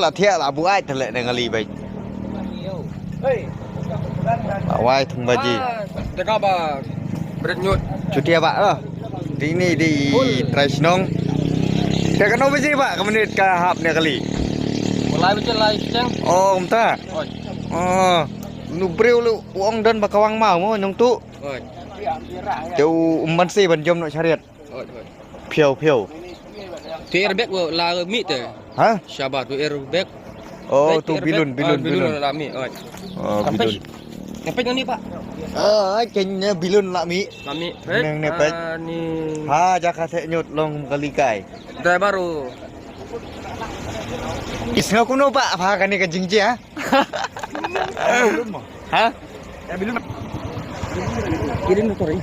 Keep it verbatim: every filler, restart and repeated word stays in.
Ta thiah la buaid te leh ne ngali bai. La wai thung baji. Ah, teka ba bret nyut. Chutia ba lah. Di ni di trai shnong. Te kano baji ba ka minit ka hap ne kali. Lai baji lai seng. Oh, kumta. Oi. Oh. Nu breu lu ong don ba kawang mau mo nong tu. Oi. Te u umban si ban jom no chariot. Oi, oi. Phiau, phiau. Tu airbag wa la mi te. Ha? Shabar tu airbag. Oh, tu bilun, bilun, bilun. La mi, oi. Oh, bilun. Sampai ni pak. Ah, kenya bilun la mi. La mi. Neng ne pek. Ni. Ha, jaka te nyut long kali kai. Dai baru. Isnga kuno pak, apa kani ka jingji ha? Ha? Ya bilun. Kirim motor ni.